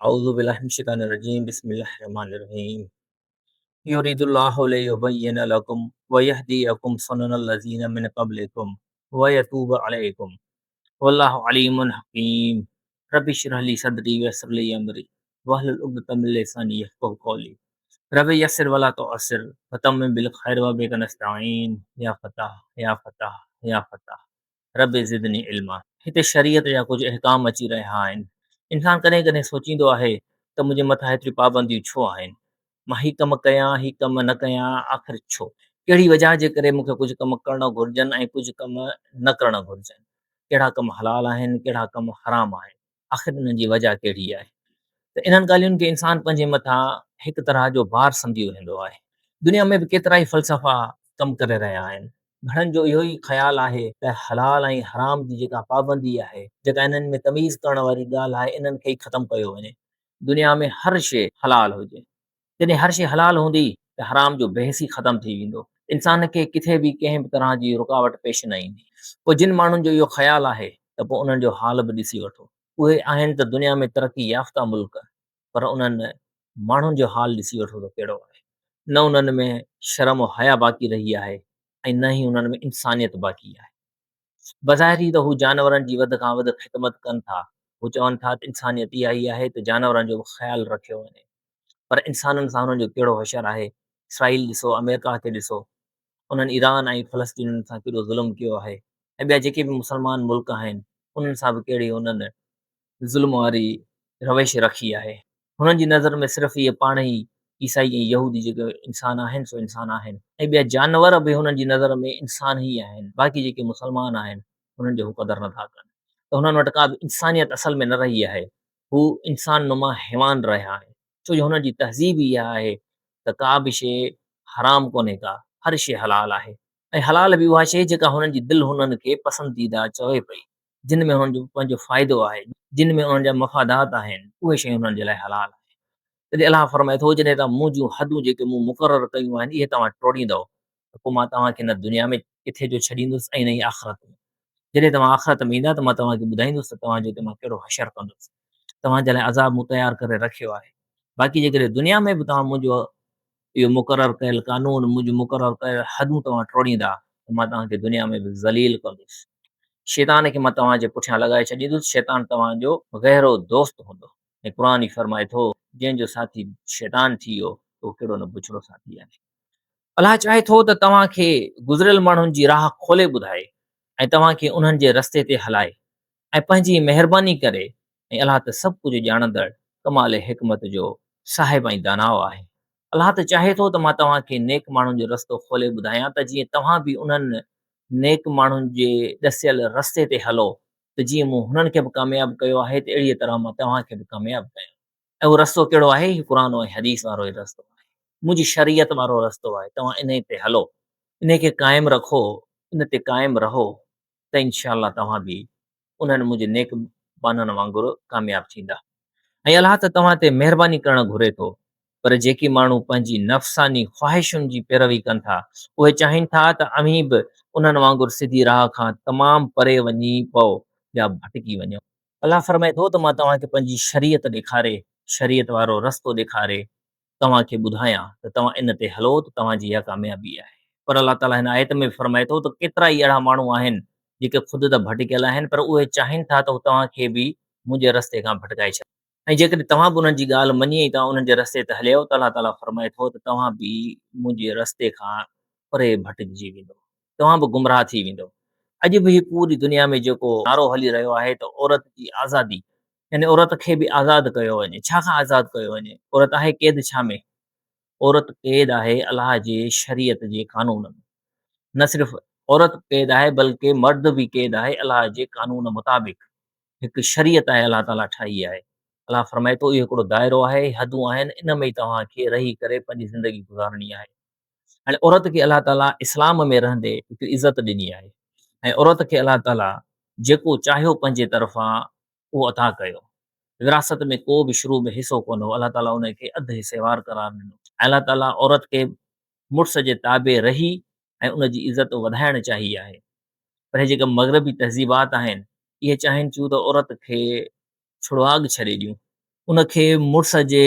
اعوذ بالله من الشيطان الرجيم بسم الله الرحمن الرحيم يريد الله ليبين لكم ويهديكم سنن الذين من قبلكم ويتوب عليكم والله عليم حڪيم رب اشرح لي صدري ويسر لي امري واحلل عقدة من لساني يفقهوا قولي رب يسر ولا تعسر وتمم بالخير وبك نستعين يا فتاح يا فتاح يا فتاح رب زدني علما. هتي شريعت جا ڪجهه احڪام اچي رهيا آهن. انسان ڪڏهن ڪڏهن سوچيندو آهي ته منهنجي مٿان هيتريون پابنديون ڇو آهن؟ مان هي ڪم ڪيان، هي ڪم نه ڪيان، آخر ڇو؟ ڪهڙي وجهه جي ڪري مون کي ڪجهه ڪم ڪرڻ گهرجن ۽ ڪجهه ڪم نه ڪرڻ گهرجن؟ ڪهڙا ڪم حلال آهن، ڪهڙا ڪم حرام آهن؟ آخر انهن جي وجهه ڪهڙي آهي؟ ته انهن ڳالهين کي انسان پنهنجي مٿان هڪ طرح جو بار سمجهي ويندو آهي. دنيا ۾ به ڪيترائي فلسفا ڪم ڪري رهيا آهن. گهڻن جو اهو ئي خيال آهي ته حلال ۽ حرام جي جيڪا پابندي آهي، جيڪا انهن ۾ تميز ڪرڻ واري ڳالهه آهي، انهن کي ئي ختم ڪيو وڃي. دنيا ۾ هر شيء حلال هجي. جڏهن هر شيء حلال هوندي ته حرام جو بحث ئي ختم ٿي ويندو. انسان کي ڪٿي به ڪنهن به طرح جي رڪاوٽ پيش نه ايندي. پوء جن ماڻهن جو اهو خيال آهي ته پوء انهن جو حال به ڏسي وٺو. اهي آهن ته دنيا ۾ ترقي يافته ملڪ پر انهن ماڻهن جو حال ڏسي وٺو ته ڪهڙو آهي. نه انهن ۾ شرم و حيا باقي رهي آهي ۽ نه ئي انهن ۾ انسانيت باقي آهي. بظاهر هي ته هو جانورن جي وڌ کان وڌ خدمت ڪن ٿا. هو چون ٿا ته انسانيت اها ئي آهي ته جانورن جو به خيال رکيو وڃي. پر انسانن سان هنن جو ڪهڙو حشر آهي؟ اسرائيل ڏسو، آمريڪا کي ڏسو، انهن ايران ۽ فلسطينين سان ڪيڏو ظلم ڪيو آهي ۽ ٻيا جيڪي به مسلمان ملڪ آهن، انهن سان به ڪهڙي انهن ظلم واري روش رکي آهي. هنن جي نظر ۾ صرف اهي پاڻ ئي عيسائي ۽ يهودي جيڪي انسان آهن سو انسان آهن ۽ ٻيا جانور به هنن جي نظر ۾ انسان ئي آهن، باقي جيڪي مسلمان آهن انهن جو هو قدر نٿا ڪن ته هنن وٽ ڪا به انسانيت اصل ۾ نه رهي آهي، هو انسان نما حيوان رهيا آهن، ڇو جو هنن جي تهذيب ئي اها آهي ته ڪا به شيء حرام ڪونهي ڪا، هر شيء حلال آهي ۽ حلال به اها شيء جيڪا هنن جي دل هنن کي پسنديده چوي پئي. جن ۾ انهن جو پنهنجو فائدو آهي، جن ۾ انهن جا مفادات آهن، اهي شيون انهن جي لاء حلال آهن. تڏهن الله فرمائي ٿو، جڏهن توهان منهنجون حدون جيڪي مون مقرر ڪيون آهن، اهي توهان ٽوڙيندؤ ته پوء مان توهان کي نه دنيا ۾ ڪٿي جو ڇڏيندس ۽ نه ئي آخرت ۾. جڏهن توهان آخرت ۾ ايندا ته مان توهان کي ٻڌائيندس ته توهان جو اتي مان ڪهڙو حشر ڪندس. توهان جي لاء عذاب مون تيار ڪري رکيو آهي. باقي جيڪڏهن دنيا ۾ به توهان منهنجو اهو مقرر ڪيل قانون، منهنجون مقرر ڪيل حدون توهان ٽوڙيندا ته مان توهان کي دنيا ۾ به ذليل ڪندس. شيطان کي مان توهان جي پٺيان لڳائي ڇڏيندس، شيطان توهان جو گهرو دوست هوندو. ۽ قرآن ئي فرمائي ٿو، جنهن جو ساٿي شيطان ٿي ويو ته اهو ڪهڙو نه بڇڙو ساٿي آهي. الله چاهي ٿو ته توهان کي گذريل ماڻهن جي راهه کولي ٻڌائي ۽ توهان کي انهن جي رستي تي هلائي ۽ پنهنجي مهرباني ڪري ۽ الله ته سڀ ڪجهه ڄاڻندڙ، ڪمال حڪمت جو صاحب ۽ داناء آهي. الله ته چاهي ٿو ته مان توهان کي نيڪ ماڻهن جو رستو کولي ٻڌايان ته جيئن توهان به انهن نيڪ ماڻهن جي ڏسيل رستي تي هلو ته جيئن مون هنن کي به ڪامياب ڪيو آهي ته اهڙيء طرح مان توهان کي به ڪامياب ڪيان. ۽ اهو رستو ڪهڙو آهي؟ هي قرآن ۽ حديث وارو ئي رستو آهي. منهنجي شريعت وارو رستو آهي. توهان انهيء تي هلو، انهيء کي قائم رکو، ان تي قائم رهو ته انشاء الله توهان به انهن منهنجي نيڪ ٻانهن وانگر ڪامياب ٿيندا. ۽ الله ته توهان تي مهرباني ڪرڻ گهري ٿو، پر جيڪي ماڻهو پنهنجي نفساني خواهشن جي پيروي ڪن ٿا، اهي چاهين ٿا ته اوهين به انهن وانگر سڌي راهه کان تمام پري وڃي پئو يا ڀٽڪي وڃو. الله فرمائي ٿو ته مان توهان کي پنهنجي شريعت ڏيکاري، شريعت وارو رستو ڏيکاري، توهان کي ٻڌايان ته توهان ان تي هلو ته توهان جي اها ڪاميابي آهي. پر الله تعاليٰ هن آيت ۾ به فرمائي ٿو ته ڪيترائي اهڙا ماڻهو آهن جيڪي خود ته ڀٽڪيل آهن پر اهي چاهين ٿا ته هو توهان کي به منهنجي رستي کان ڀٽڪائي ڇڏين ۽ جيڪڏهن توهان به انهن جي ڳالهه مڃي ۽ توهان انهن جي رستي تي هليو ته الله تعاليٰ فرمائي ٿو ته توهان به منهنجي رستي کان پري ڀٽڪجي ويندو توهان به گمراهه ٿي ويندو. اڄ به هي پوري دنيا ۾ جيڪو نعرو هلي رهيو آهي ته عورت جي آزادي يعني عورت کي به آزاد ڪيو وڃي. ڇا کان آزاد ڪيو وڃي؟ عورت آهي قيد ڇا ۾؟ عورت قيد آهي الله جي شريعت جي قانون ۾. نه صرف عورت قيد آهي بلڪه مرد به قيد آهي الله جي قانون مطابق. هڪ شريعت آهي الله تعاليٰ ٺاهي آهي. الله فرمائي ٿو اهو هڪڙو دائرو آهي، حدون آهن، ان ۾ ئي توهان کي رهي ڪري پنهنجي زندگي گذارڻي آهي. هاڻي عورت کي الله تعاليٰ اسلام ۾ رهندي هڪ عزت ڏني آهي ۽ عورت کي الله تعاليٰ جيڪو چاهيو پنهنجي طرفان اهو عطا ڪيو. وراثت ۾ ڪو به شروع ۾ حصو ڪونه هو، الله تعاليٰ ان کي اڌ حصيوار قرار ڏنو ۽ الله تعاليٰ عورت کي مڙس جي تابع رهي ۽ ان جي عزت وڌائڻ چاهي آهي. پر هي جيڪا مغربي تهذيبات آهن، اهي چاهين ٿيون ته عورت کي ڇڙواڳ ڇڏي ڏيون. ان کي مڙس جي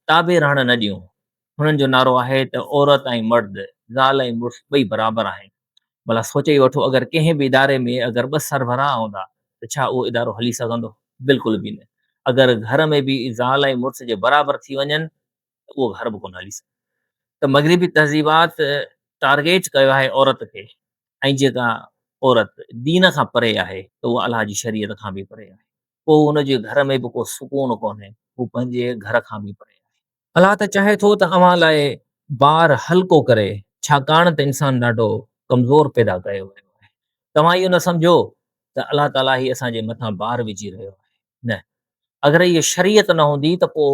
تابع رهڻ نه ڏيون. هنن جو نعرو آهي ته عورت ۽ مرد، زال ۽ مڙس ٻئي برابر آهن. ڀلا سوچي ئي وٺو اگر ڪنهن به اداري ۾ اگر ٻه سربراهه هوندا ته ڇا اهو ادارو هلي سگهندو؟ بلڪل به نه. اگر گهر ۾ به زال ۽ مڙس جي برابر ٿي وڃن ته اهو گهر به ڪونه هلي سگهندو. ته مغربي تهذيبات ٽارگيٽ ڪيو آهي عورت کي ۽ جيڪا عورت دين کان پري آهي ته اها الله جي شريعت کان به پري آهي. پوء ان جي گهر ۾ به ڪو سڪون ڪونهي، هو پنهنجي گهر کان به پري آهي. الله ته چاهي ٿو ته اوهان لاء بار هلڪو ڪري، ڇاڪاڻ ته انسان ڏاڍو ڪمزور پيدا ڪيو ويو آهي. توهان اهو نه سمجهو ته الله تعاليٰ هي اسان جي مٿان بار وجهي رهيو آهي، نه، اگر هيء شريعت نه هوندي ته پوء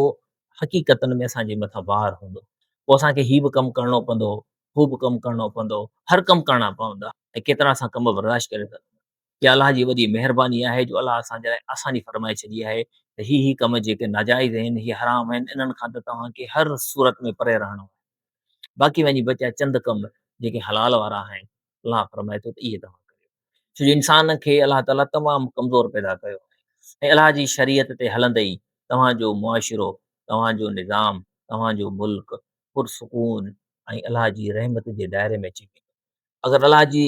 حقيقتن ۾ اسان جي مٿان بار هوندو، پوء اسان کي هي به ڪم ڪرڻو پوندو، هو به ڪم ڪرڻو پوندو، هر ڪم ڪرڻا پوندا ۽ ڪيترا اسان ڪم برداشت ڪري سگهنداسين. اها الله جي وڏي مهرباني آهي جو الله اسان جي لاء آساني فرمائي ڇڏي آهي ته هي هي ڪم جيڪي ناجائز آهن، هي حرام آهن، انهن کان ته توهان کي هر صورت ۾ پري رهڻو آهي. باقي وڃي بچيا چند ڪم جيڪي حلال وارا آهن، الله فرمائي ٿو ته اهي توهان ڪريو. ڇو جو انسان کي الله تعاليٰ تمام ڪمزور پيدا ڪيو آهي ۽ الله جي شريعت تي هلندي ئي توهان جو معاشرو، توهان جو نظام، توهان جو ملڪ پرسڪون ۽ الله جي رحمت جي دائري ۾ اچي ويندو. اگر الله جي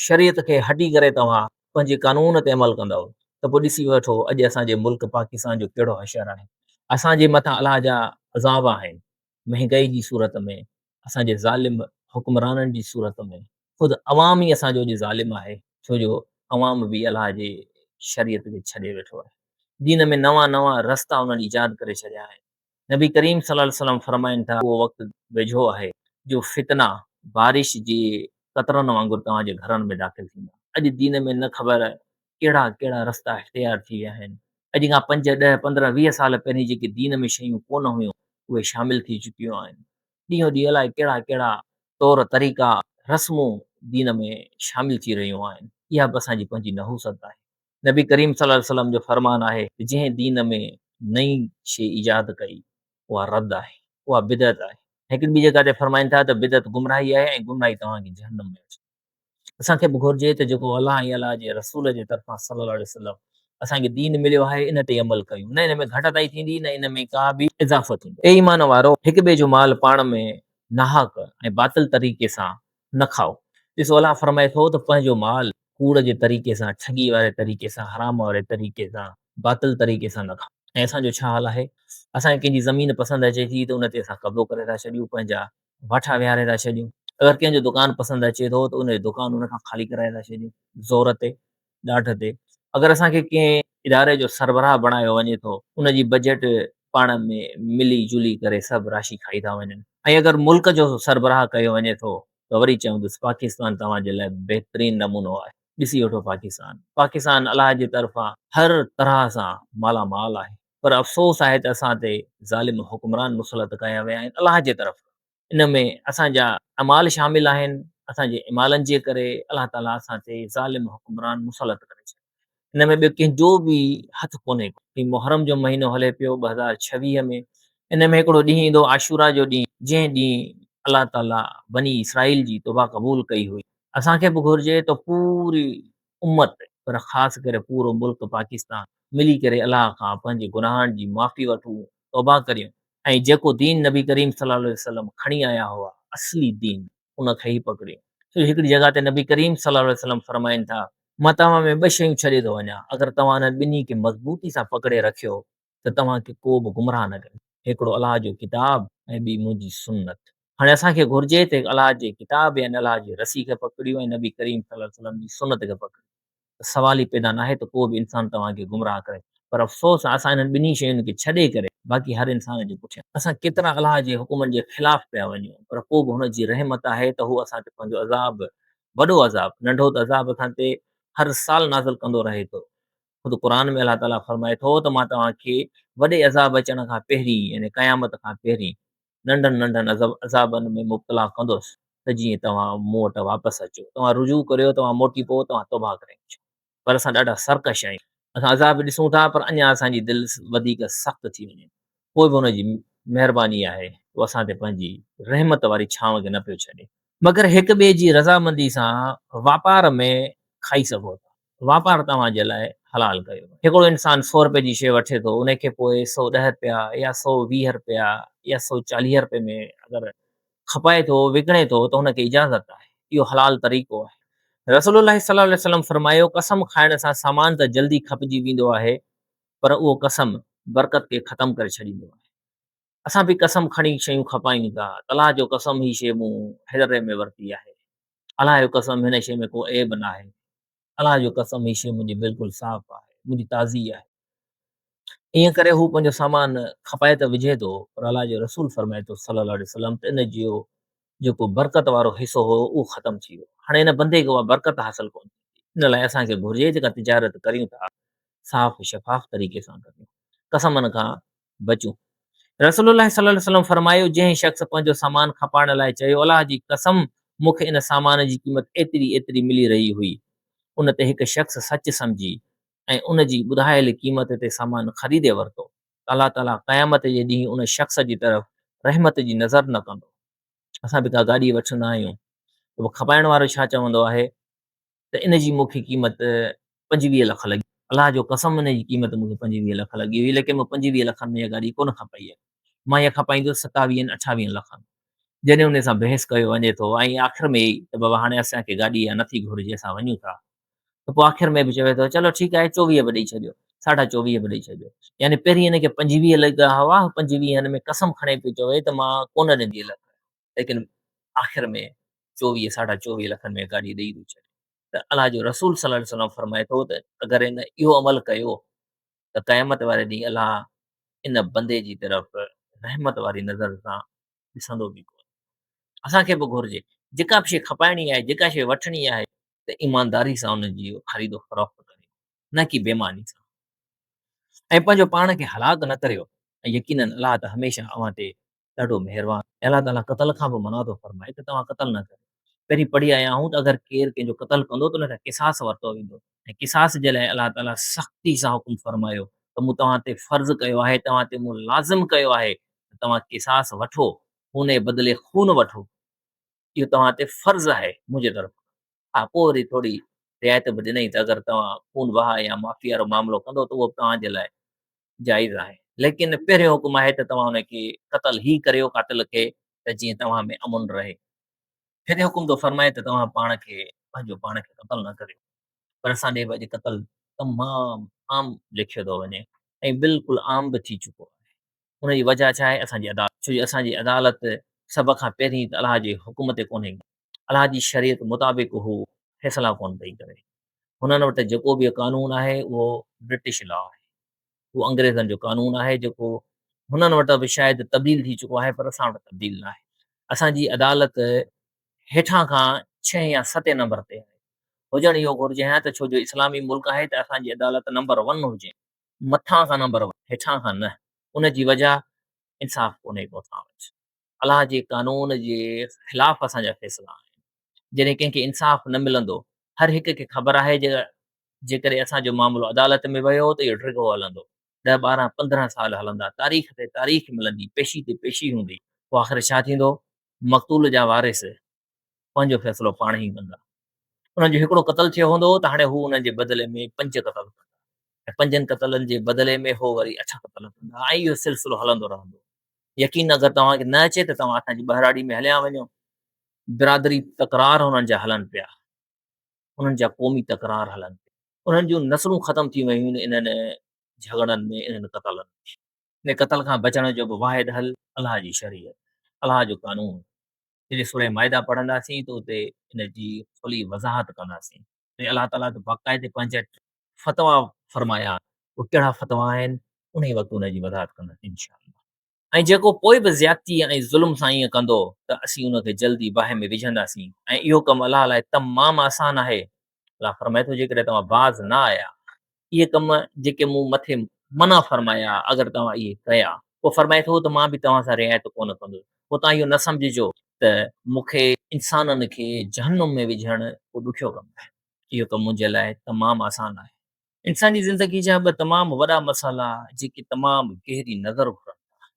شريعت کي هٽي ڪري توهان پنهنجي قانون تي عمل ڪندؤ ته پوء ڏسي وٺو اڄ اسان جي ملڪ پاڪستان جو ڪهڙو حشر آهي. اسان جي مٿان الله جا عذاب آهن، مهنگائي جي صورت ۾، اسان جي ظالم حڪمرانن جي صورت ۾، خود عوام ئي اسان جو اڄ ظالم آهي، ڇو جو عوام به الله جي شريعت کي ڇڏي ويٺو آهي. دين ۾ نوان نوان رستا انهن ايجاد ڪري ڇڏيا آهن. نبي ڪريم صلي الله عليه وسلم فرمائن ٿا، اهو وقت ويجهو آهي جو فتنا بارش جي قطرن وانگر توهان جي گهرن ۾ داخل ٿيندا. اڄ دين ۾ نه خبر ڪهڙا ڪهڙا رستا اختيار ٿي ويا آهن. اڄ کان پنج، ڏهه، 15، 20 سال پهرين جيڪي دين ۾ شيون ڪونه هيون اهي شامل ٿي چڪيون آهن. ڏينهون ڏينهن الائي ڪهڙا ڪهڙا طور طريقا، رسمون دين ۾ شامل ٿي رهيون آهن. اها به اسان جي پنهنجي نحوست آهي. نبي ڪريم صلي الله عليه وسلم جو فرمان آهي ته جنهن دين ۾ نئين شيء ايجاد ڪئي اها رد آهي، اها بدعت آهي. هڪڙي ٻي جڳهه تي فرمائن ٿا ته بدعت گمراهي آهي ۽ گمراهي توهان کي جهنم ۾ وجهندي. اسان کي به گهرجي ته جيڪو الله ۽ الله جي رسول جي طرفان صلي الله عليه وسلم اسان کي دين مليو آهي ان تي عمل ڪيون، نه ان ۾ گهٽتائي ٿيندي نه ان ۾ ڪا به اضافو ٿيندو. اي ايمان وارو! هڪ ٻئي جو مال پاڻ ۾ ناحق ۽ باطل طريقي سان نه کائو. ڏسو الله فرمائي ٿو ته پنهنجو مال ڪوڙ جي طريقي سان، ٺڳي واري طريقي سان، حرام واري طريقي سان، باطل طريقي سان نه کائو. ۽ اسان جو ڇا حال آهي؟ اسان کي ڪنهن جي زمين پسند اچي ٿي ته ان تي اسان قبضو ڪري ٿا ڇڏيون، پنهنجا واٺا ويهاري ٿا ڇڏيون. اگر ڪنهن جو دڪان پسند اچي ٿو ته ان جو دڪان ان کان خالي ڪرائي ٿا ڇڏيون، زور تي، ڏاڍ تي. اگر اسان کي ڪنهن اداري جو سربراهه بڻايو وڃي ٿو، ان جي بجيٽ پاڻ ۾ ملي جلي ڪري سڀ راشي کائي ٿا وڃن. ۽ اگر ملڪ جو سربراهه ڪيو وڃي ٿو ته وري چوندس پاڪستان توهان جي لاء بهترين نمونو آهي. ڏسي وٺو پاڪستان. پاڪستان الله جي طرفان هر طرح سان مالا مال آهي. پر افسوس آهي ته اسان تي ظالم حڪمران مسلط ڪيا ويا آهن الله جي طرف کان. ان ۾ اسان جا اعمال شامل آهن. اسان جي اعمالن جي ڪري الله تعالي اسان تي ظالم حڪمران مسلط ڪري ڇڏيا. ان ۾ ٻيو ڪنهن جو به هٿ ڪونهي ڪو. هي محرم جو مهينو هلي پيو 2026 ۾، ان ۾ هڪڙو ڏينهن ايندو عاشورا جو ڏينهن، جنهن ڏينهن الله تعاليٰ بني اسرائيل جي توبه قبول ڪئي هئي. اسان کي به گهرجي ته پوري امت پر خاص ڪري پورو ملڪ پاڪستان ملي ڪري الله کان پنهنجي گناهن جي معافي وٺون، توبه ڪريون ۽ جيڪو دين نبي ڪريم صلي الله عليه وسلم کڻي آيا هئا اصلي دين ان کي ئي پڪڙيون. ڇو جو هڪڙي جڳهه تي نبي ڪريم صلي الله عليه وسلم فرمائن ٿا، مان توهان ۾ ٻه شيون ڇڏي ٿو وڃان، اگر توهان انهن ٻنهي کي مضبوطي سان پڪڙي رکيو ته توهان کي ڪو به گمراهه نه ڪندو، هڪڙو الله جو ڪتاب ۽ ٻي منهنجي سنت. هاڻي اسان کي گهرجي ته الله جي ڪتاب يعني الله جي رسي کي پڪڙيون ۽ نبي ڪريم صلي الله عليه وسلم جي سنت کي پڪڙيون ته سوال ئي پيدا ناهي ته ڪو به انسان توهان کي گمراهه ڪري. پر افسوس اسان انهن ٻنهي شين کي ڇڏي ڪري باقي هر انسان جي پٺيان اسان ڪيترا الله جي حڪمن جي خلاف پيا وڃون پر پوء به هن جي رحمت آهي ته هو اسان تي پنهنجو عذاب وڏو عذاب ننڍو ته عذاب اسان تي هر سال نازل ڪندو رهي ٿو. خود قرآن ۾ الله تعاليٰ فرمائي ٿو ته مان توهان کي وڏي عذاب اچڻ کان پهرين يعني قيامت کان پهرين ننڍن ننڍن عذابن ۾ مبتلا ڪندس ته جيئن توهان مون وٽ واپس اچو، توهان رجوع ڪريو، توهان موٽي پئو، توهان توبه ڪري اچو. پر اسان ڏاڍا سرڪش آهيون. اسان عذاب ڏسون ٿا پر اڃا اسان جي دل وڌيڪ سخت ٿي وڃي ٿي. پوء به هن جي مهرباني آهي جو اسان تي پنهنجي رحمت واري ڇانو کي نه پيو ڇڏي. مگر هڪ ٻئي جي رضامندي سان واپار ۾ کائي سگهو ٿا. واپار توهان جي لاء حلال ڪيو. هڪڙو انسان سو رپئي جي شيء وٺي ٿو، ان کي پوء 110 رپيا يا 120 رپيا يا 140 رپئي ۾ اگر کپائي ٿو، وڪڻي ٿو ته هن کي اجازت آهي. اهو حلال طريقو آهي. رسول الله صلي الله عليه وسلم فرمايو، قسم کائڻ سان سامان ته جلدي کپجي ويندو آهي پر اهو قسم برڪت کي ختم ڪري ڇڏيندو آهي. اسان به قسم کڻي شيون کپايون ٿا ته الله جو قسم هي شيء مون حيدري ۾ ورتي آهي. الله جو قسم هن شيء ۾ ڪو عيب ناهي. الله جو قسم هي شيء منهنجي بلڪل صاف آهي، منهنجي تازي آهي. ائين ڪري هو پنهنجو سامان کپائي ته وجهي ٿو پر الله جو رسول فرمائي ٿو صلي الله عليه وسلم ته ان جو جيڪو برڪت وارو حصو هو اهو ختم ٿي ويو. هاڻي ان بندي کي اها برڪت حاصل ڪونه ٿيندي. ان لاء اسان کي گهرجي جيڪا تجارت ڪريون ٿا صاف شفاف طريقي سان ڪريون، قسمن کان بچون. رسول الله صلي الله عليه وسلم فرمايو، جنهن شخص پنهنجو سامان کپائڻ لاء چيو، الله جي قسم مون کي ان سامان جي قيمت ايتري ايتري ملي رهي هئي. ان تي هڪ شخص سچ سمجهي ۽ ان جي ٻڌايل قيمت تي سامان خريدي ورتو ته الله تعاليٰ قيامت جي ڏينهن ان شخص جي طرف رحمت جي نظر نه ڪندو. اسان به ڪا گاڏي وٺندا آهيون ته پوء کپائڻ وارو ڇا چوندو آهي ته ان جي مون کي قيمت 25 لک لڳي. الله جو قسم ان جي قيمت مون کي 25 لک لڳي هئي ليڪن مون 25 لکن ۾ اها گاڏي ڪونه کپائي آهي. مان اها کپائيندس ستاويهن اٺاويهن لکن ۾. جڏهن ان سان بحث ڪيو وڃي ٿو ۽ آخر ۾ ته بابا هاڻي اسان کي گاڏي اها نٿي گهرجي اسان وڃون ٿا ته پوء آخر ۾ به چوي ٿو چلو ٺيڪ آهي 24 به ڏئي ڇڏيو، ساڍا 24 به ڏئي ڇڏيو. يعني پهرين هن کي 25 لڳا هئا، هو 25 ۾ قسم کڻي پيو چوي ته مان ڪونه ڏيندي لک، ليڪن آخر ۾ 24 ساڍا 24 لکن ۾ گاڏي ڏئي ٿو ڇڏي. ته الله جو رسول صلي الله عليه وسلم فرمائي ٿو ته اگر هن اهو عمل ڪيو ته قيامت واري ڏينهن الله ان بندي جي طرف رحمت واري نظر سان ڏسندو به ڪونه. اسان کي به گهرجي جيڪا به شيء کپائڻي آهي، جيڪا شيء وٺڻي آهي ته ايمانداري سان ان جي خريد و فروخت ڪريو، نه ڪي بيماني سان. ۽ پنهنجو پاڻ کي هلاڪ نه ڪريو ۽ يقيناً الله ته هميشه اوهان تي ڏاڍو مهربان ۽ الله تعاليٰ قتل کان به منع ٿو فرمائي ته توهان قتل نه ڪريو. پهرين پڙهي آيا آهيون ته اگر ڪير ڪنهن جو قتل ڪندو ته ان کان قصاص ورتو ويندو ۽ قصاص جي لاء الله تعاليٰ سختي سان حڪم فرمايو ته مون توهان تي فرض ڪيو آهي، توهان تي مون لازم ڪيو آهي ته توهان قصاص وٺو، خون جي بدلي خون وٺو، اهو توهان تي فرض آهي منهنجي طرف کان. ها پوء وري ٿوري رعايت به ڏنائين ته اگر توهان خون بها يا معافي وارو معاملو ڪندو ته اهو به توهان جي لاء جائز آهي، ليڪن پهريون حڪم آهي ته توهان ان کي قتل ئي ڪريو قاتل کي ته جيئن توهان ۾ امن رهي. پھريون حڪم ٿو فرمائي ته توهان پاڻ کي پنهنجو پاڻ کي قتل نه ڪريو. پر اسان ڏي به اڄ قتل تمام عام ليکيو ٿو وڃي ۽ بلڪل عام به ٿي چڪو آهي. ان جي وجهه ڇا آهي؟ اسان جي عدالت. ڇو جو اسان جي عدالت سڀ کان پهرين ته الله جي حڪم تي ڪونهي. الله جي شريعت مطابق هو فيصلا ڪونه پئي ڪري. هنن وٽ جيڪو به قانون آهي اهو برٽش لا آهي. اهو انگريزن جو قانون آهي جيڪو هنن وٽ به شايد تبديل ٿي چڪو آهي پر اسان وٽ تبديل ناهي. اسان جي عدالت هيٺان کان ڇهين يا ستين نمبر تي آهي. هجڻ اهو گهرجي ها ته ڇو جو اسلامي ملڪ آهي ته اسان جي عدالت نمبر ون هجي. مٿان کان نمبر ون، هيٺان کان نه. ان جي وجهه انصاف ڪونهي ڪو اسان وٽ. الله جي قانون جي خلاف اسان جا فيصلا آهن. جڏهن ڪنهن کي انصاف نه ملندو، هر هڪ کي خبر آهي جيڪڏهن اسان جو معاملو عدالت ۾ ويو ته اهو ڊگهو هلندو، ڏهه ٻارهن پندرهن سال هلندا، تاريخ تي تاريخ ملندي، پيشي تي پيشي هوندي، پوء آخر ڇا ٿيندو؟ مقتول جا وارث پنهنجو فيصلو پاڻ ئي ڪندا. انهن جو هڪڙو قتل ٿيو هوندو ته هاڻي هو انهن جي بدلي ۾ پنج قتل ڪندا ۽ پنجن قتلن جي بدلي ۾ هو وري اٺ قتل ڪندا ۽ اهو سلسلو هلندو رهندو. يقين اگر توهان کي نه اچي ته توهان اسان جي ٻهراڙي ۾ هليا وڃو. برادري تڪرار هنن جا هلن پيا، انهن جا قومي تڪرار هلن پيا، انهن جون نسلون ختم ٿي ويون آهن انهن جهڳڙن ۾ انهن قتلن ۾. ان قتل کان بچڻ جو به واحد حل الله جي شريعت، الله جو قانون. جڏهن سوره مائده پڙهنداسين ته اتي ان جي کلي وضاحت ڪنداسين ۽ الله تعاليٰ ته باقاعدي پنهنجا فتوا فرمايا، اهي ڪهڙا فتوا آهن، انهي وقت ان جي وضاحت ڪنداسين انشاء الله. ۽ جيڪو پوء به زيادتيء ۽ ظلم سان ائين ڪندو ته اسين ان کي جلد ئي باهه ۾ وجهنداسين ۽ اهو ڪم الله لاء تمام آسان آهي. الله فرمائي ٿو جيڪڏهن توهان باز نه آيا، اهي ڪم جيڪي مون مٿي منع فرمايا اگر توهان اهي ڪيا، پوء فرمائي ٿو ته مان به توهان سان رعايت ڪونه ڪندس، پوء توهان اهو نه سمجهجو ته مون کي انسانن کي جهنم ۾ وجهڻ ڪو ڏکيو ڪم آهي، اهو ڪم منهنجي لاء تمام آسان آهي. انساني زندگي جا ٻه تمام وڏا مسئلا جيڪي تمام گهري نظر گهرن ٿا.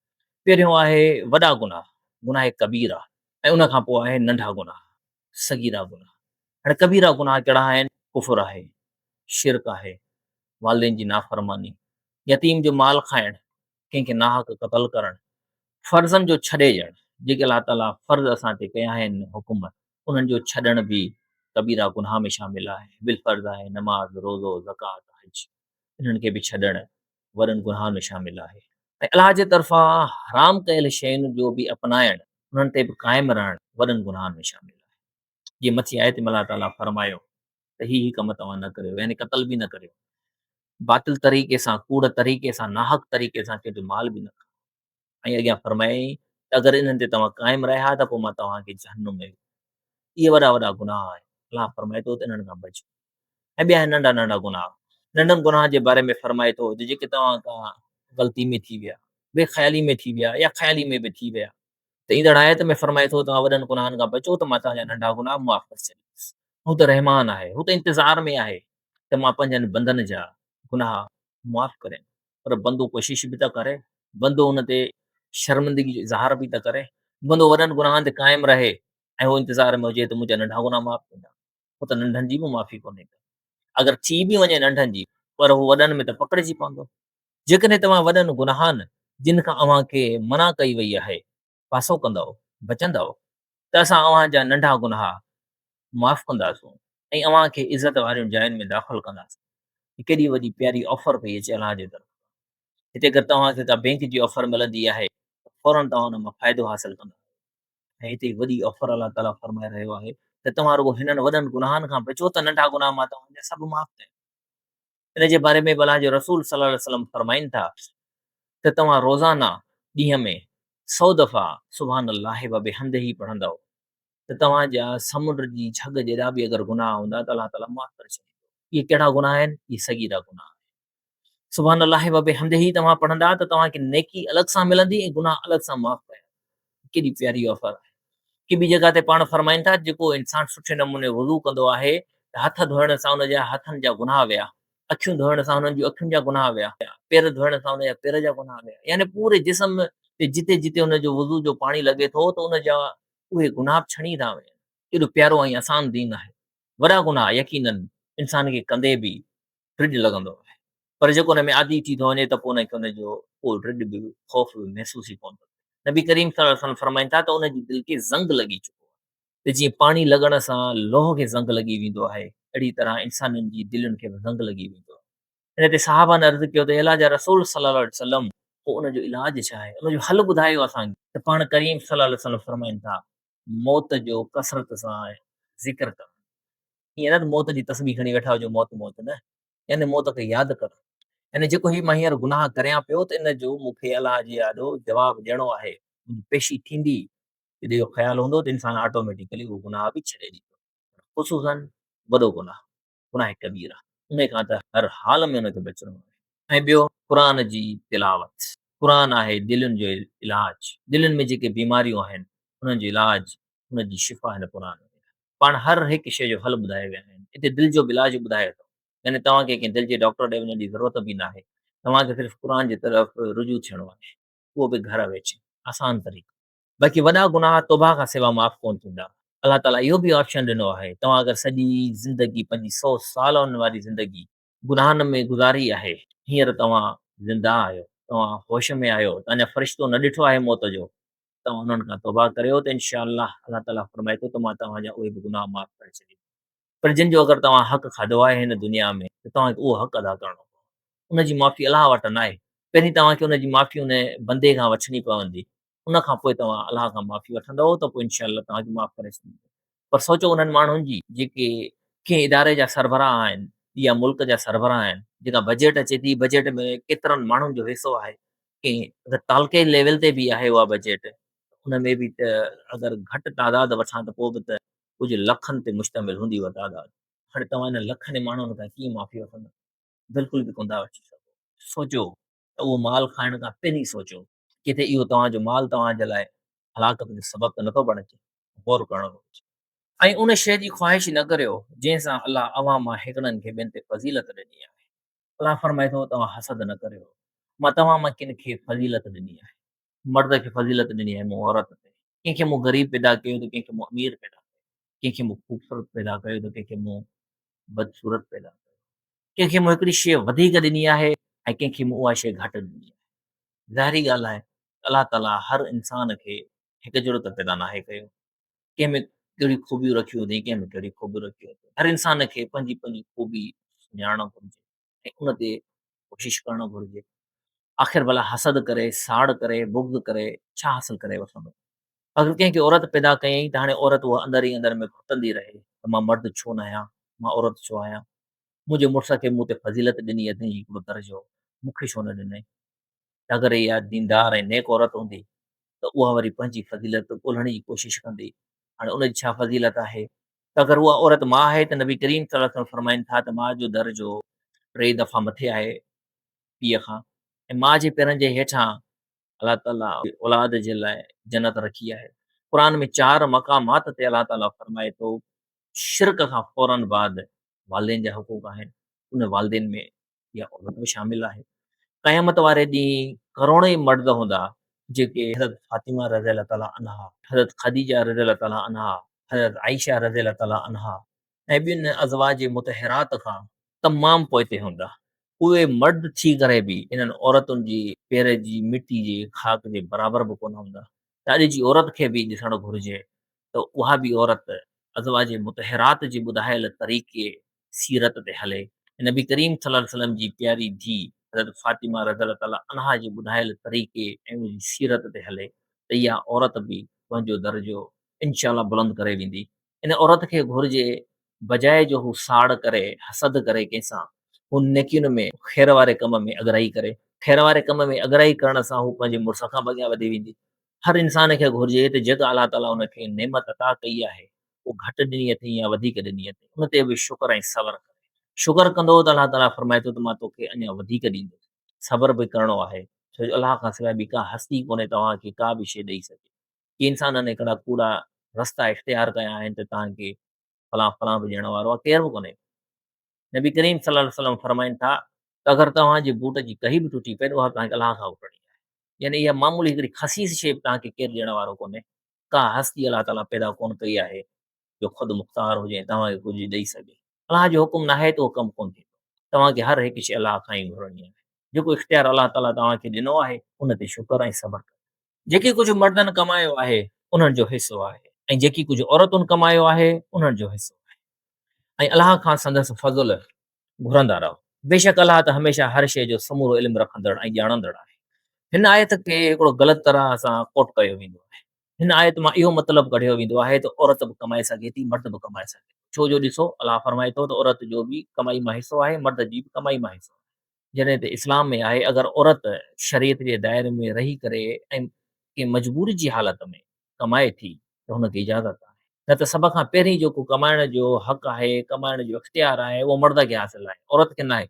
پهريون آهي وڏا گناهه، گناهه ڪبيره، ۽ ان کان پوء آهي ننڍا گناهه، صغيره گناهه. هاڻي ڪبيره گناهه ڪهڙا آهن؟ ڪفر آهي، شرڪ آهي، والدين جي نافرماني، يتيم جو مال کائڻ، ڪنهن کي ناحق قتل ڪرڻ، فرضن جو ڇڏي ڏيڻ، جيڪي الله تعاليٰ فرض اسان تي ڪيا آهن حڪم، انهن جو ڇڏڻ به ڪبيره گناهه ۾ شامل آهي. بالفرض آهي نماز، روزو، زڪوات، حج، انهن کي به ڇڏڻ وڏن گناهن ۾ شامل آهي. ۽ الله جي طرفان حرام ڪيل شين جو به اپنائڻ، انهن تي به قائم رهڻ وڏن گناهن ۾ شامل آهي. جيئن مٿين آيت ۾ الله تعاليٰ فرمايو ته هي هي ڪم توهان نه ڪريو يعني قتل به نه ڪريو، باطل طريقي سان، ڪوڙ طريقي سان، ناحق طريقي سان ڪنهن جو مال به نه کائو. ۽ اڳيان فرمايائين ته اگر انهن تي توهان قائم رهيا ته پوء مان توهان کي جهنم ۾ اهي وڏا وڏا گناهه آهن. الله فرمائي ٿو ته انهن کان بچو. ۽ ٻيا آهن ننڍا ننڍا گناهه. ننڍن گناهن جي باري ۾ فرمائي ٿو ته جيڪي توهان کان غلطي ۾ ٿي ويا، بي خيالي ۾ ٿي ويا يا خيالي ۾ به ٿي ويا ته ايندڙ آيت ۾ فرمائي ٿو توهان وڏن گناهن کان بچو ته مان توهان جا ننڍا گناهه معاف ڪري ڇڏيندس. هو ته رحمان آهي، هو ته انتظار ۾ آهي ته مان پنهنجن بندن جا گناهه معاف ڪريان. پر بندو ڪوشش به ته ڪري، بندو ان تي شرمندگي جو اظهار به ته ڪري، بندو وڏن گناهن تي قائم رهي ۽ هو انتظار ۾ هجي ته منهنجا ننڍا گناهه معاف ٿيندا، هو ته ننڍن جي به معافي ڪونهي ڪندو. اگر ٿي به وڃي ننڍن جي پر هو وڏن ۾ ته پڪڙجي پوندو. جيڪڏهن توهان وڏن گناهن جن کان اوهان کي منع ڪئي وئي آهي پاسو ڪندؤ، بچندؤ، ته اسان اوهان جا ننڍا گناهه معاف ڪنداسون ۽ اوهان کي عزت وارين جاين ۾ داخل ڪنداسون. هي ڪيڏي وڏي پياري آفر پئي اچي الله جي طرفان. هتي اگر توهان کي ڪا بينڪ جي آفر ملندي آهي ته فوراً توهان ان مان فائدو حاصل ڪندا آهيو ۽ هتي وڏي آفر الله تعاليٰ فرمائي رهيو آهي ته توهان رڳو هنن وڏن گناهن کان بچو ته ننڍا گناهه مان توهان جا سڀ معاف ڪيان. ان جي باري ۾ به الله جو رسول صلي الله عليه وسلم فرمائن ٿا ته توهان روزانه ڏينهن ۾ سؤ دفعا سبحان الله وبحمده پڙهندؤ ته توهان جا سمنڊ جي جهڳ جيڏا به اگر گناهه هوندا ته الله تعالي معاف ڪري ڇڏيندو. اهي ڪهڙا گناهه آهن؟ اهي صغيره گناهه آهن. سبحان الله وبحمده توهان پڙهندا ته توهان کي نيڪي الڳ سان ملندي ۽ گناهه الڳ سان معاف ڪيا ويندا. ڪيڏي پياري آفر آهي. ڪي ٻي جڳهه تي پاڻ فرمائن ٿا جيڪو انسان سٺي نموني وضو ڪندو آهي ته هٿ ڌوئڻ سان ان جا هٿن جا گناهه ويا، اکيون ڌوئڻ سان انهن جون اکين جا گناهه ويا، پير ڌوئڻ سان ان جا پير جا گناهه ويا يعني پوري جسم تي جتي جتي ان جو وضو جو پاڻي لڳي ٿو ته ان جا اهي گناهه به ڇڻي ٿا وڃن. ڪيڏو پيارو ۽ آسان دين آهي. وڏا گناهه يقينن انسان کي ڪندي به ڊڄ لڳندو آهي پر جيڪو ان ۾ عادي ٿي ٿو وڃي ته پوء ان کي ان جو ڪو ڊڄ به خوف به محسوس ئي ڪونه ٿو ٿئي. نبي ڪريم صلي الله عليه وسلم فرمائن ٿا ته ان جي دل کي زنگ لڳي چڪو آهي ته جيئن پاڻي لڳڻ سان لوهه کي زنگ لڳي ويندو آهي اهڙي طرح انسانن جي دلين کي به زنگ لڳي ويندو آهي. ان تي صحابه عرض ڪيو ته اي الله جا رسول صلي الله عليه وسلم پوء ان جو علاج ڇا آهي ان جو حل ٻڌايو اسان کي ته پاڻ ڪريم صلي الله عليه وسلم فرمائن ٿا موت جو ڪثرت سان ذڪر ڪرڻ ائين نه ته موت جي تسبيح کڻي ويٺا هجو موت موت نه يعني موت کي ياد ڪرڻ يعني جيڪو هي مان هينئر گناهه ڪريان پيو ته ان جو مون کي الله جي آڏو جواب ڏيڻو آهي منهنجي پيشي ٿيندي جڏهن اهو خيال هوندو ته انسان آٽوميٽيڪلي اهو گناهه به ڇڏي ڏيندو خصوصا وڏو گناهه گناهه ڪبيره ان کان ته هر حال ۾ ان کي بچڻو آهي ۽ ٻيو قرآن جي تلاوت قرآن آهي دلين جو علاج دلين ۾ جيڪي بيماريون آهن انهن جو علاج ان جي شفا هن قرآن ۾ آهي. پاڻ هر هڪ شيء جو حل ٻڌائي ويا آهن. هتي دل جو به علاج ٻڌايو اٿئون. يعني توهان کي ڪنهن دل جي ڊاڪٽر ڏي وڃڻ جي ضرورت به ناهي. توهان کي صرف قرآن جي طرف رجوع ٿيڻو آهي. اهو به گهر ويٺي. آسان طريقو. باقي وڏا گناهه توبه کان سوا معاف ڪونه ٿيندا. الله تعاليٰ اهو به آپشن ڏنو آهي. توهان اگر سڄي زندگي پنهنجي سئو سالن واري زندگي گناهن ۾ گذاري آهي، هينئر توهان زنده آهيو، توهان هوش ۾ آهيو، توهان جا فرشتو نه ڏٺو آهي موت جو، توهان انهن کان توبه ڪريو ته انشاء الله الله تعاليٰ فرمائي ٿو ته مان توهان جا اهي به گناهه معاف ڪري ڇڏيندس پر جن جو اگر توهان حق کاڌو آهي هن دنيا ۾ ته توهان کي اهو حق ادا ڪرڻو پوندو ان جي معافي الله وٽ ناهي پهرين توهان کي ان جي معافي ان بندي کان وٺڻي پوندي ان کان پوء توهان الله کان معافي وٺندؤ ته پوء انشاء الله توهان کي معاف ڪري ڇڏيندو پر سوچو انهن ماڻهن جي جيڪي ڪنهن اداري جا سربراهه آهن يا ملڪ جا سربراهه آهن جيڪا بجيٽ اچي ٿي بجيٽ ۾ ڪيترن ماڻهن جو حصو آهي ڪنهن اگر تعلقي ليول تي به آهي اها بجيٽ ان ۾ به ته اگر گهٽ تعداد وٺان ته پوء به ته ڪجهه لکن تي مشتمل هوندي اها تعداد. هاڻي توهان انهن لکن ماڻهن کان ڪيئن معافي وٺندا؟ بلڪل به ڪونه ٿا وٺي سگهو. سوچو ته اهو مال کائڻ کان پهرين سوچو ڪٿي اهو توهان جو مال توهان جي لاء هلاڪت جو سبب ته نٿو بڻجي. غور ڪرڻ گهرجي. ۽ ان شيء جي خواهش نه ڪريو جنهن سان الله اوهان مان هڪڙن کي ٻين تي فضيلت ڏني آهي. الله فرمائي ٿو، توهان حسد نه ڪريو، مان توهان مان ڪن کي فضيلت ڏني آهي. مرد کي فضيلت ڏني آهي مون عورت تي، ڪنهن کي مون غريب پيدا ڪيو ته ڪنهن کي مون امير پيدا ڪيو، ڪنهن کي مون خوبصورت پيدا ڪيو ته ڪنهن کي مون بدصورت پيدا ڪيو. ڪنهن کي مون هڪڙي شيء وڌيڪ ڏني آهي ۽ ڪنهن کي مون اها شيء گهٽ ڏني آهي. ظاهري ڳالهه آهي ته الله تعاليٰ هر انسان کي هڪ جهڙو ته پيدا ناهي ڪيو. ڪنهن ۾ ڪهڙيون خوبيون رکيون اٿئي، ڪنهن ۾ ڪهڙيون خوبيون رکيون اٿئي. هر انسان کي پنهنجي پنهنجي خوبي سڃاڻڻ گهرجي ۽ ان تي ڪوشش ڪرڻ گهرجي. آخر ڀلا حسد ڪري، ساڙ ڪري، بغض ڪري ڇا حاصل ڪري وٺندو؟ اگر ڪنهن کي عورت پيدا ڪيائين ته هاڻي عورت اها اندر ئي اندر ۾ گهٽندي رهي ته مان مرد ڇو ناهيان، مان عورت ڇو آهيان؟ منهنجي مڙس کي مون تي فضيلت ڏني اٿئي هڪڙو درجو، مون کي ڇو نه ڏنائين؟ ته اگر اها ديندار ۽ نيڪ عورت هوندي ته اها وري پنهنجي فضيلت ڳولڻ جي ڪوشش ڪندي. هاڻي ان جي ڇا فضيلت آهي؟ ته اگر اها عورت ماء آهي ته نبي ڪريم صلي الله عليه وسلم فرمائن ٿا ته ماء جو درجو ٽي دفعا مٿي آهي پيء کان ۽ ماء جي پيرن جي هيٺان الله تعاليٰ اولاد جي لاء جنت رکي آهي. قرآن ۾ چار مقامات تي الله تعاليٰ فرمائي ٿو شرڪ کان فوراً بعد والدين جا حقوق آهن، ان والدين ۾ اها عورت به شامل آهي. قيامت واري ڏينهن ڪروڙين مرد هوندا جيڪي حضرت فاطمه رضي الله تعالٰي عنها، حضرت خديجه رضي الله تعالٰي عنها، حضرت عائشه رضي الله تعالٰي عنها ۽ ٻين ازواج مطهرات کان تمام پوئتي هوندا. اهي مرد ٿي ڪري به انهن عورتن جي پير جي مٽي جي خاڪ جي برابر به ڪونه هوندا. ته اڄ جي عورت کي به ڏسڻ گهرجي ته اها به عورت ازواج مطهرات جي ٻڌايل طريقي سيرت تي هلي ۽ نبي ڪريم صلي الله عليه وسلم جي پياري ڌيء حضرت فاطمه رضي الله تعالٰي عنها جي ٻڌايل طريقي ۽ ان جي سيرت تي هلي ته اها عورت به پنهنجو درجو انشاء الله بلند ڪري ويندي. ان عورت کي گهرجي بجاء جو هو ساڙ ڪري، حسد ڪري ڪنهن سان، هو نيڪين ۾ خير واري ڪم ۾ اڳرائي ڪري. خير واري ڪم ۾ اڳرائي ڪرڻ سان هو پنهنجي مڙس کان به اڳيان وڌي ويندي. هر انسان کي گهرجي ته جيڪا الله تعاليٰ ان کي نعمت عطا ڪئي آهي، اهو گهٽ ڏني اٿئي يا وڌيڪ ڏني اٿئي، ان تي به شڪر ۽ صبر ڪري. شڪر ڪندو ته الله تعاليٰ فرمائي ٿو ته مان توکي اڃا وڌيڪ ڏيندس. صبر به ڪرڻو آهي، ڇو جو الله کان سواء ٻي ڪا هستي ڪونهي توهان کي ڪا به شيء ڏئي سگهي. ڪي انسانن هڪڙا ڪوڙا رستا اختيار ڪيا آهن ته توهان کي فلان فلان به ڏيڻ وارو آهي، ڪير به ڪونهي. نبي ڪريم صلي الله عليه وسلم فرمائن ٿا ته اگر توهان جي بوٽ جي ڪهي به ٽٽي پئي ته اها به توهان کي الله کان وٺڻي آهي. يعني اها معمولي هڪڙي خسيس شيء به توهان کي ڪير ڏيڻ وارو ڪونهي. ڪا هستي الله تعاليٰ پيدا ڪونه ڪئي آهي جو خود مختار هجي ۽ توهان کي ڪجهه ڏئي سگهي. الله جو حڪم ناهي ته اهو ڪم ڪونه ٿيندو. توهان کي هر هڪ شيء الله کان ئي گهرڻي آهي. جيڪو اختيار الله تعاليٰ توهان کي ڏنو آهي ان تي شڪر ۽ صبر ڪريو. جيڪي ڪجهه مردن ڪمايو آهي انهن جو حصو آهي ۽ جيڪي ڪجهه عورتن ڪمايو آهي انهن جو حصو آهي ۽ الله کان سندس فضل گهرندا رهو. بيشڪ الله ته هميشه هر شيء جو سمورو علم رکندڙ ۽ ڄاڻندڙ آهي. هن آيت کي هڪڙو غلط طرح سان ڪوٽ ڪيو ويندو آهي. هن آيت مان اهو مطلب ڪڍيو ويندو آهي ته عورت به ڪمائي سگهي ٿي مرد به ڪمائي سگهي ٿو. ڇو جو ڏسو الله فرمائي ٿو ته عورت جو به ڪمائي مان حصو آهي مرد جي به ڪمائي مان حصو آهي. جڏهن ته اسلام ۾ آهي اگر عورت شريعت جي دائري ۾ رهي ڪري ۽ ڪنهن مجبوري جي حالت ۾ ڪمائي ٿي ته هن کي اجازت آهي نه ته سڀ کان پهرين جيڪو ڪمائڻ جو حق آهي ڪمائڻ جو اختيار آهي اهو مرد کي حاصل آهي عورت کي ناهي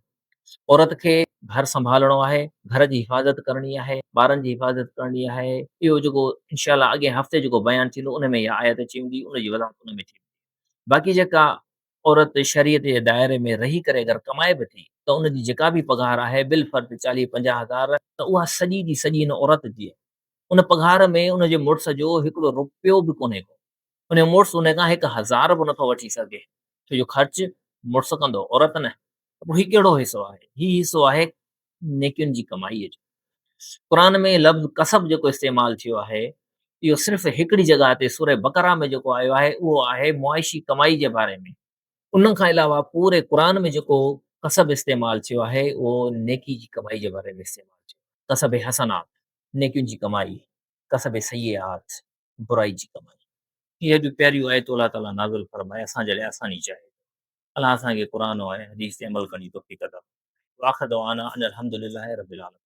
عورت کي گهر سنڀالڻو آهي گهر جي حفاظت ڪرڻي آهي ٻارن جي حفاظت ڪرڻي آهي اهو جيڪو انشاء الله اڳئين هفتي جيڪو بيان ٿيندو ان ۾ اها آيت اچي ويندي ان جي وضاحت ان ۾ ٿي ويندي باقي جيڪا عورت شريعت جي دائري ۾ رهي ڪري اگر ڪمائي به ٿي ته ان جي جيڪا به پگهار آهي بالفرض چاليهه پنجاهه هزار ته اها سڄي جي سڄي ان عورت جي آهي. ان پگهار ۾ ان جي مڙس جو هڪڙو روپيو به ڪونهي ڪو. ان جو مڙس ان کان هڪ هزار به نٿو وٺي سگهي ڇو جو خرچ مڙس ڪندو عورت نه. ته پوء هي ڪهڙو حصو آهي؟ هي حصو آهي نيڪين جي ڪمائيء جو. قرآن ۾ لفظ ڪسب جيڪو استعمال ٿيو آهي اهو صرف هڪڙي جڳهه تي سورة بقره ۾ جيڪو آيو آهي اهو آهي معاشي ڪمائي جي باري ۾. ان کان علاوه پوري قرآن ۾ جيڪو ڪسب استعمال ٿيو آهي اهو نيڪي جي ڪمائي جي باري ۾ استعمال ٿيو آهي. ڪسب حسنات، نيڪين جي ڪمائي، ڪسب سيئات، برائي جي ڪمائي. هي هيڏيون پياريون آيتون الله تعاليٰ نازل فرمائي اسان جي لاء آساني چاهي ٿو. الله اسان کي قرآن ۽ حديث تي عمل ڪرڻ جي توفيق عطا فرمائي. واخر دعوانا ان الحمد لله رب العالمين.